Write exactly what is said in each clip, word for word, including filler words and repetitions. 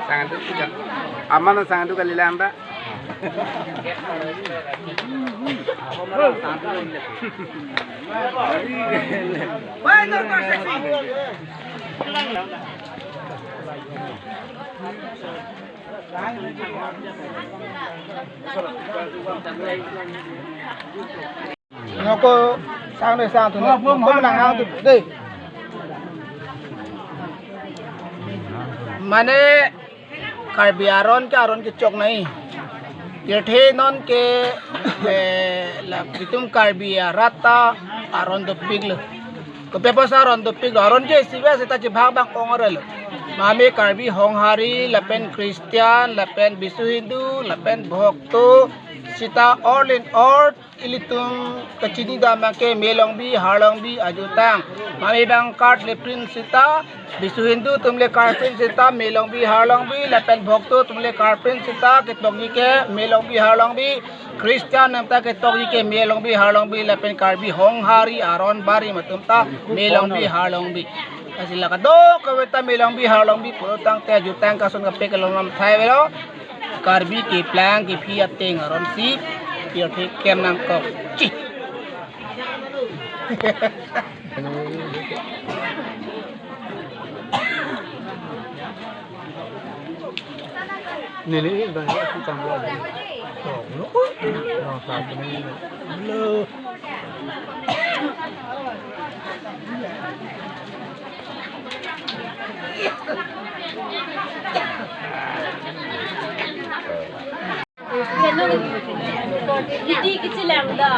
Sangan tu juga. Aman sangan tu kali lamba. Noko sang dei, sang tu, noko menang hang tu dei. Mane Karbi aron ke aron kechok nai. Pirthe non ke, eh, latum Karbi arat ta aron dopik lo. Kopi apotsi aron dopik lo, aron ke isi bas seta chebhak bang ong arlo. Mame Karbi Honghari, lapen Christian, lapen Bisu Hindu, lapen Bhokto, seta all in all, ilitum kachini dam abang ke Me Longbi, Har Longbi ajutang. Mame bang card le print seta, Bisu Hindu atum le card print seta, Me Longbi, Har Longbi, lapen Bhokto atum le card print seta, ketokji ke Me Longbi, Har Longbi, Christian atum ta ketokji ke Me Longbi, Har Longbi, lapen Karbi Honghari, aron barim atum ta Me Longbi, Har Longbi. Lasi la kadokave ta Me Longbi, Har Longbi pulo tangte ajutang kason kape kelong lam thai avelo. Karbi keplang kephi ateng aron si pirthe kem nangkok. Chi. Nini, dah, aku tambah. Oh, no. No, satu ni. Hello. Iti kichi lang da.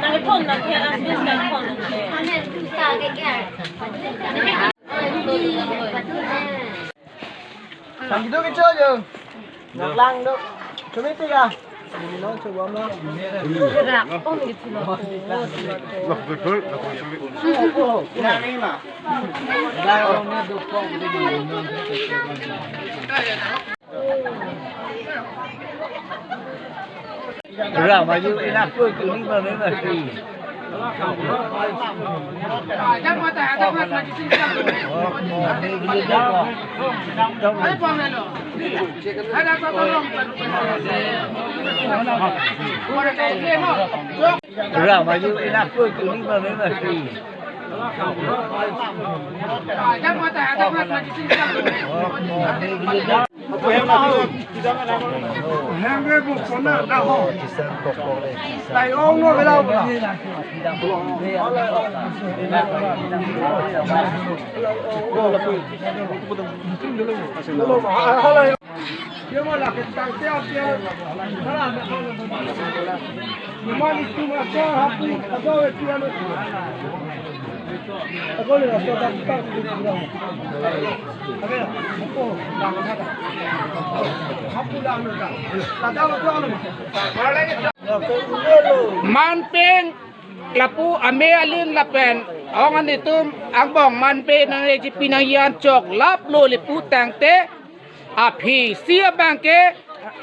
Nang phone na khe, asbis nang phone na khe. Sang gitu kicho jo. Nang lang do. Chumi tiga. Ini non coba mo. Rak pon gitu lo. Yang ini mah. Dah, orangnya dukung. Ram ayu enak tu, tu ni mana masih. Ram ayu enak tu, tu ni mana masih. Hengre bu kona dah ho. Tai ong no bela bela. Dia malah kentang tiap tiap. Memang itu masa aku ada itu anu. Aku ni rasa tak tak. Man pen lapu ame alin lapen ong an itum angbong man pen nang J P nang yan chok lap lo le pu tangte aphi si abang ke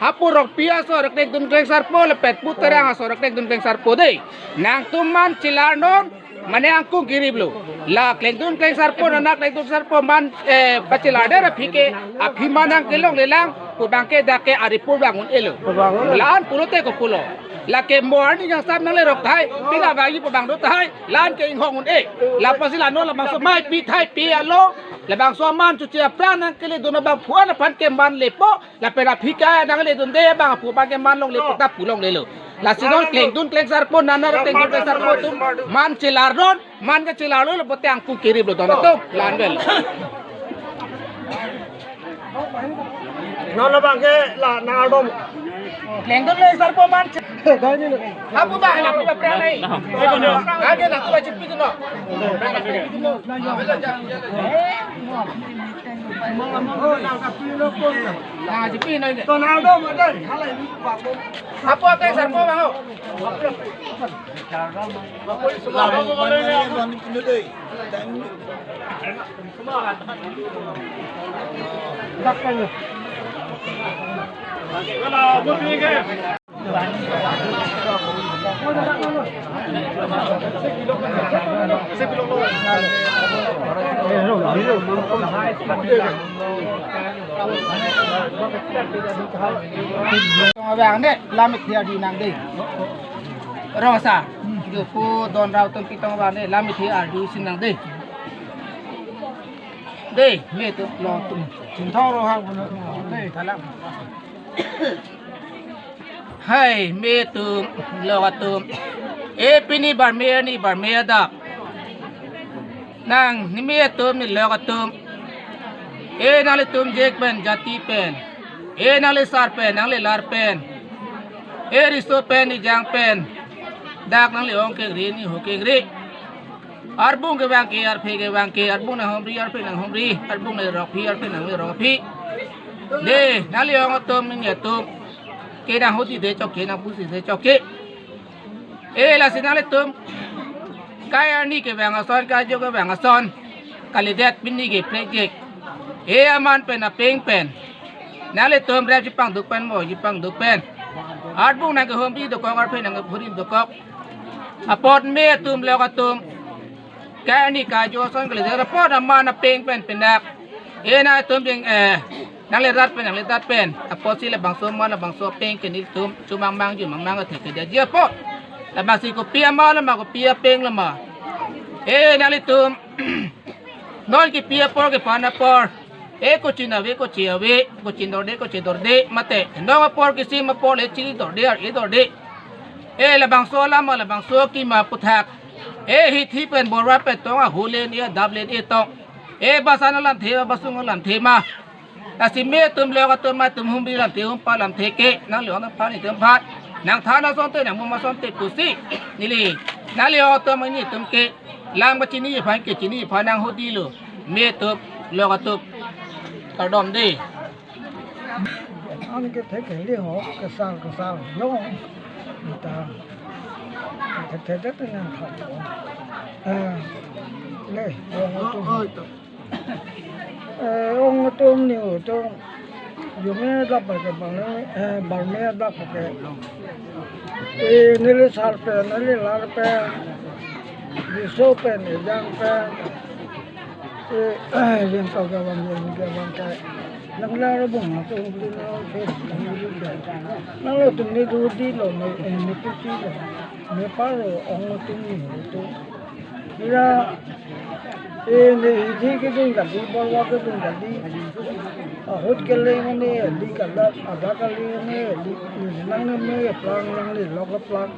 hapu Rongpi aso ra klengdun klengsarpo lapen pu Terang aso ra klengdun klengsarpo dei. Nangtum man chelar non, mane angkung kirip lo. La klengdun klengsarpo, nana klengdun sarpo man, eh, pachelar der aphi ke, aphi man nang kelong lelang, pu abang ke dak ke ari pu abang un-elo. Pu abang un-elo. La-an pulote kopulo. Lake morning yang sam nang lerok thai, pila bagi pu abang do thai, la-an ke inghong un-e. Lapasi la non labangso mai pi thai pi alo, labangso man chuche apran nang kele dun abang phuan aphan ke man lepo, lapen aphi ke nang ledunde abang aphu abang ke man longle pu ta pu longlelo. Lasi non klengdun klengsarpo, nana ra klengdun klengsarpo atum man chelar non, man ke chelar lo, lapote angkung kirip lo don atum, la-an vel. Non abang ke la nang ardom. Klengdun le sarpo man. Apu ba, apu ba pran nai. Age na tu ba chipi tu no. Ah, chipi nai. Tonaldo mo dai. Apu ate sarpo ba ho. Abang de, lamit dia di nang de. Rosa, jopo don rau tum pitong abang de, lamit dia di si nang de. De, me tu lo tum. Chinthong ro ha, de, thalang. Hai, me atum, lok atum. E pini bar me, arni bar me adap. Nang ne me atum, ne lok atum. E nanglitum jek pen, jati pen. E nangli sar pen, nangli lar pen. E riso pen, ejang pen. Dak nangli ong kekri, ne ho kekri. Arbung kevang ke, arphe kevang ke, arbung nanghumri, arphe nanghumri, arbung nangrokphi, arphe nangrokphi. De, nangli ong atum, nangli atum. Ke nanghudi de chok ke, nangpusi de chok ke. E lasi nanglitum. Kai arni kevang ason, kai ajo kevang ason. Kalidet pini ke prek jek. E aman pen apeng pen. Nanglitum rep chipangduk pen mo, chipangduk pen. Arbung nangkehumri dokok, arphe nanghumri dokok. Apot me atum lok atum. Kai arni kai ajo ason kalidet apot aman apeng pen penak. E nangtum jeng, eh, nangli rat pen, nangli rat pen. Apotsi labangso aman labangso apeng ke nelitum chomangmang jumangmang atheke dia ji apot. Labangsi kopi aman lama kopi apeng lama. E nanglitum. Non kipi apor kephan apor. E kochin ave, kochi ave, kochin dorde, kochi dorde, mate. Nong apor kisim apor le chili dorde, ar-e dorde. E labangso alam, labangso akim aputhak. E hithi pen borwa pen tong ahule ni adap le ni tong. E basan alamthe, basung alamthe ma. Lasi me atum lok atum ma atum humri lamthe, humpa lamthe ke, nangli ong nangphan, netum phan. Nangthan asonte, nangmum asonte pusi. Neli, nangli ong atum nelitum ke. Lam kachini aphan kechini aphan nanghudilo. Me atum, lok atum. Kardom de. An ke thek ke le ho, kesal, kesal. Yo. Nita. Thek thek thek thek nang thak. Eh, le, yo ho tu. Eh, ong atum, ne atum, jo me adap ke bang, eh, bang me adap ke. Eh, neli sar pen, neli lar pen, riso pen, ejang pen. Eh, yen kau gawang, yen gawang kai. Nang lar bung atum, beli nang ke, nang lar ke. Nangtum ne dodi lo, ne, eh, ne pusi lo. Ne paro, ong atum, ne atum. Ira, eh, ne hithi kedun kali, borwa kedun kali. Ahut keleng ne, di kala, ada kali ne, di, ne nang ne me plang, nangli lok plang.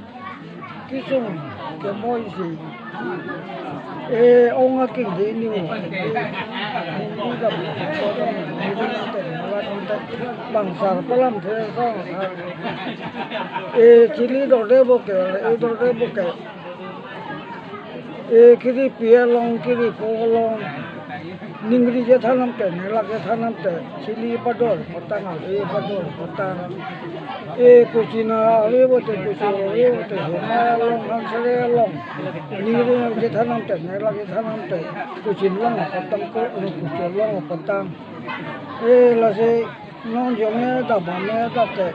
Kisung kemoi si. Eh, ong aking de ni. Di kala, bang sar palam the song. Eh, chili dorde bo ke, eh, dorde bo ke. E kiri pi along, kiri po along. Ningri je thanam te, nelak je thanam te. Chili padol, potang, e padol, potang. E kuchina, e bote kuchu, e bote hema along, hansere along. Ningri je thanam te, nelak je thanam te. Kuchin long, potang ko, kuchu long, potang. E lasi non jong e daba me date.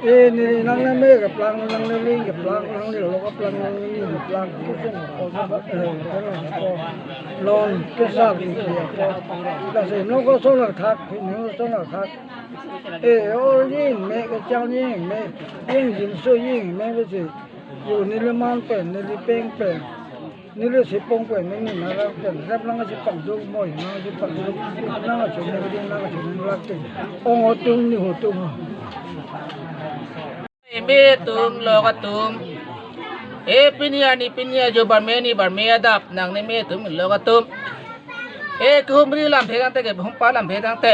E ne nang ne me keplang, nang ne ling keplang, nangli lo keplang, nangli ling keplang. Kusung ko, eh, ko. Non kesar di kia ko. Lasi non ko solar thak, non solar thak. E, o yin me kechang yin me, yin yin so yin me besi. Yo neli man pen, neli peng pen. Neli sipong pen, neli narak pen, rep nangchipangduk, moi nangchipangduk, nangchoningri, nangchoningri lak pen. Ong atum, ne atum. E me atum, lok atum. E pini arni pini ajo bar me, arni bar me adap, nang ne me atum, lok atum. E kehumri lamthe tangte, kehumpa lamthe tangte.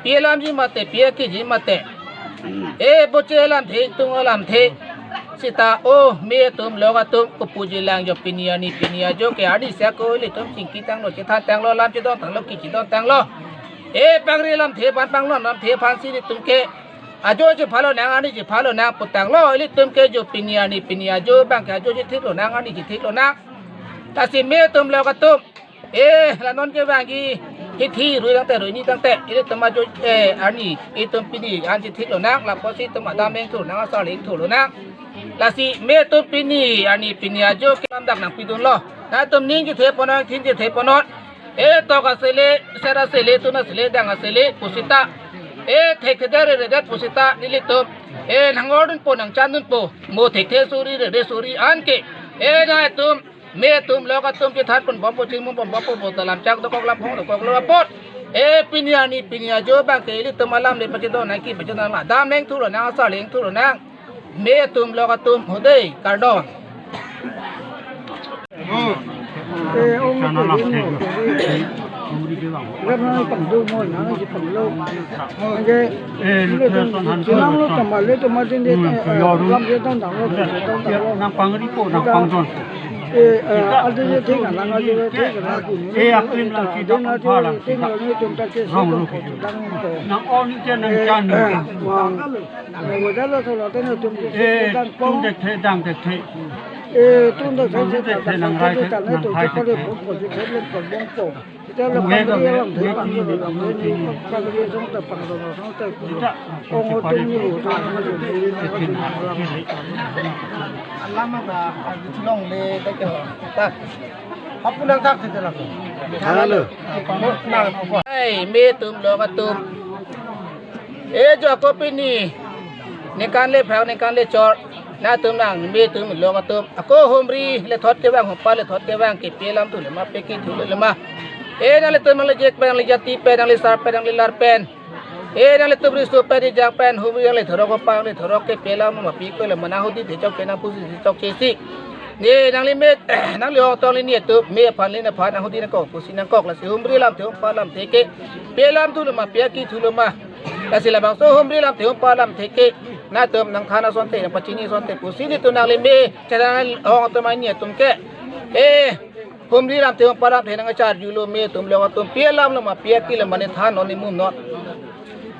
Pi alamji mate, pi akiji mate. E boche alamthe, ingtung alamthe. Seta o me atum, lok atum, kopuji lang jo pini arni pini ajo ke arni sako ilitum chingki tanglo, chethan tanglo, lam chedon tanglo, ki chedon tanglo. E pangri alamthe aphan, pangnon alamthe aphan si ilitum ke ajo chephalo nang, arni chephalo nang pu tanglo, ilitum ke jo pini arni pini ajo abang ke ajo chethiklo nang, arni chethiklo nang. Lasi me atum, lok atum, e la non kevangji hithi rui tangte, rui ni tangte, ilitum ajo, e, arni itum pini an chethiklo nang, lapusi itum adam ingthu nang, asar ingthulo nang. Lasi me atum pini arni pini ajo ke lamdak nangpidunlo. Nangtum ning chethe ponnon, thin chethe ponnon. E tok asele, ser asele, tun asele, dang asele pu seta, e thekthedet reredet pu seta nelitum, e nang-ordunpo, nangchandunpo. Mo thekthe suri, rere suri anke, e nangtum, me atum, lok atum chethan ponbompo, chingmum ponbompo, pu ta lam chak dokok, lam phong dokoklo apot, e pini arni pini ajo abang ke ilitum alam le pachedon nangji, pachedon nang, adam ingthulo nang, asar ingthulo nang. Me atum, lok atum, ho dei, kardom. Eh, ong ko ni mo. Lam na pangdo mo, na ji panglo. Nge, eh, le ton han, nang lo tama, le tama din de, eh, lam je tang tang lo, tang tang lo. Nang pangripo, nang pangdon. Eh, eh, ade je thik na, nang ade je thik na, ku ni. Eh, aklim lang si dok phalang si dok. Rong lo. Nang on je nang chan. Nang modal lo tholo tene tum ke, eh, dang pong. Tum dekthe, dang dekthe. Eh, tum dekthe, tum dekthe, nang rai the, nang thai the. Pon pon, pon pon. Ita lo pangri alam the, pangri alam the, pangri song ta, pangri song ta. Ita, ong o tum ni ho. Alam ada, ada tulong le, tak. Hapu nang thak the la. Hello. Nang. Hai, me atum, lok atum. E jo ako pini ningkan le phak, ningkan le chor, nangtum nang me atum, lok atum, ako humri lethot kevang, humpa lethot kevang ke pe lamthu le ma, pe kithu le ma. E nanglitum nangle jek pen, nangle jati pen, nangle sar pen, nangle lar pen, e nanglitum riso pen, rijang pen, humri nangle thorok, humpa nangle thorok ke pe lam ma, pi ko le ma, nang hudi thechok ke, nang pusi thechok ke si. Ne nangli me, nangli ong tong, nangli ni atum me aphan, nangli aphan nang hudi nangkok, pusi nangkok. Lasi humri alamthe, humpa alamthe ke pe lamthu le ma, pe akithu le ma. Lasi labangso humri alamthe, humpa alamthe ke nangtum nangthan asonte, nangpachini asonte pusi nelitum nangli me, chedang ong atum, ani atum ke, eh, humri alamthe, humpa alamthe nangcharjulo, me atum, lok atum, pe alam le ma, pe aki le ma, ne thannon, ne mumnon.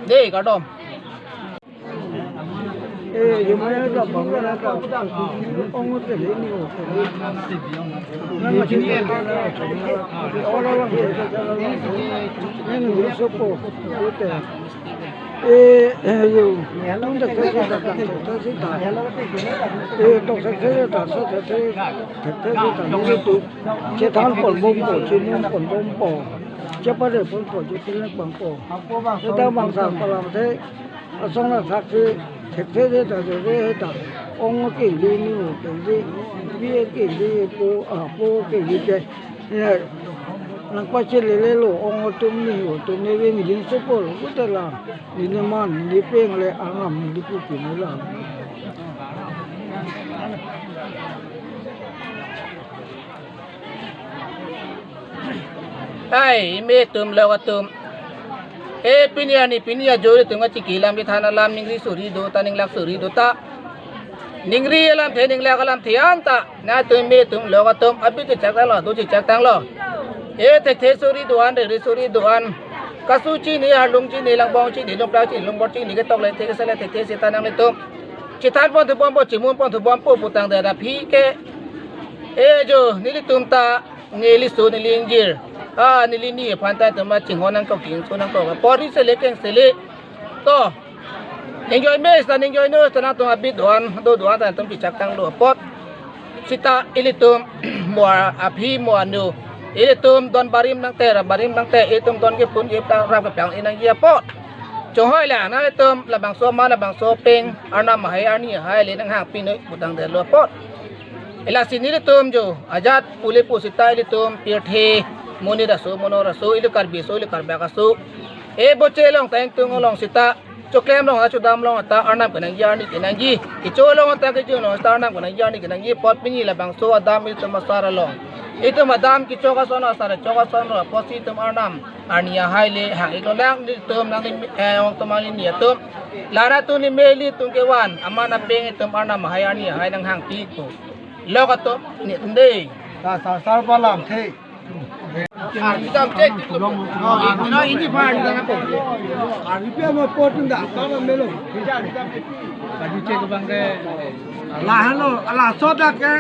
Dei, kardom. Eh, yung mga ito, bang mga ito, ang hotel, ini hotel. Nang masih hotel na, hotel na. Ola lang hotel, hotel lang. Yan ang gusto ko, hotel. Eh, eh, yung, yung nagsasalita, nagsasalita. Eh, itong sasalita, sasalita, sasalita, yung ito, chethan ponbompo, chingmum ponbompo, chepare ponpo, chepare ponpo. Ita bangsa palam te, asong na thak si, thekthe ta, thekthe ta, ong kengdi, ni kengdi, bi kengdi, po, ah, po kengdi ke. Ya, nangpachelelelo, ong atum, ni atum, ne ve ni din sopol, kutela, ni ne man, ni peng le, angam, ni pu pin le. Ai, me atum, lok atum. E pini arni pini ajo ilitum kachingki alam, kethan alam, ningri suri do ta, ninglak suri do ta. Ningri alamthe, ninglak alamthe anta nangtum me atum, lok atum, abit chechak tanglo, do chechak tanglo. E thekthe suri do-an, rere suri do-an. Kasu chini, arlung chini, langbong chini, lungplang chini, lungbor chini, ketok le the, kese le thekthe seta nanglitum chethan ponthu bompo, chingmum ponthu bompo putangdet aphi ke. E jo, nelitum ta, neli su, neli ingjir. Ah, neli ni aphan ta itum chinghon nangkok, chingso nangkok. Pori sele, keng sele. To. Ningjoi me seta, ningjoi no seta, nangtum abit do-an, do do-an ta nangtum chechak tanglo apot. Seta ilitum mo aphi mo anu, ilitum don barim nangte, rap barim nangte, ilitum don kepun keplang, rap keplang inangji apot. Chonghoi lang, nanglitum labangso amat, labangso apeng, arnam ahai, arni ahai le nanghang pinoi putangdetlo apot. Lasi nelitum jo ajat pule pu seta ilitum pirthe monit aso, monor aso, ili Karbi aso, ili Karbak aso. E boche along ta, ingtung along seta, choklem along ta, chodam along ta arnam kenangji, arni kenangji. Kecho along ta, kecho along ta arnam kenangji, arni kenangji apot pini labangso adam ilitum asar along Itum adam kechok ason asar chok ason ro apotsi itum Arnam arni ahai le hang iklo lang nelitum nangli, eh, ong atum nangli ni atum. Lana tu ni meli tum kevan aman apeng itum Arnam ahai arni ahai nanghangpi ko. Lok atum ni atum dei. Ta sar sar palam the. Arni dam cek. Oh, ini, ini Pak, ini apa? Arni pe ama potun da, apa melo? Arni cek bang ke. Lahelo, laso dak ke.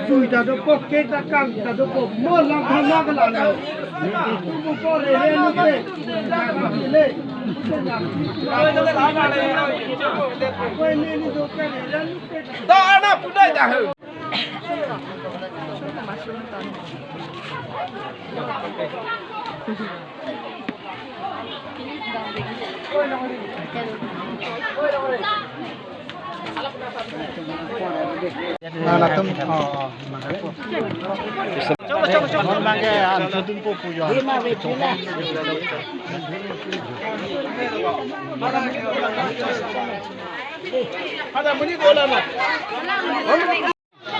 Sui ta dopo, ke ta kang ta dopo, mo lang thana ka lang. Tu mo ko re re ni ke. Ko ni ni do ke re re ni ke. Da na pudai da ho. Nangtum, oh, oh, non bangke an chodun po pujo. Ada muni bola na.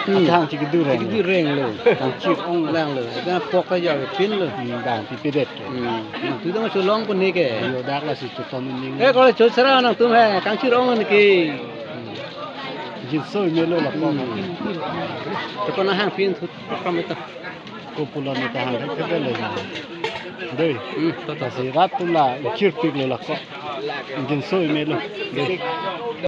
Hmm. Thang chik du reng. Chik du reng lo. Thang chik ong reng lo. Dah pok ka ya pin lo. Hmm, dah pipedet ke. Hmm. Nangtum dong cholong pun ni ke. Yo dak lasi chotom ning. Eh, kalau chosra nangtum he, kang chik ong ni ke. Hmm. Jin soi melo la pok. Hmm. Te ko nanghangpin thut kam ta. Ko pulo ni ta hang ke le. Dei. Hmm, to to. Si rat tu la chirpik le la ko. Jin soi melo. Dei.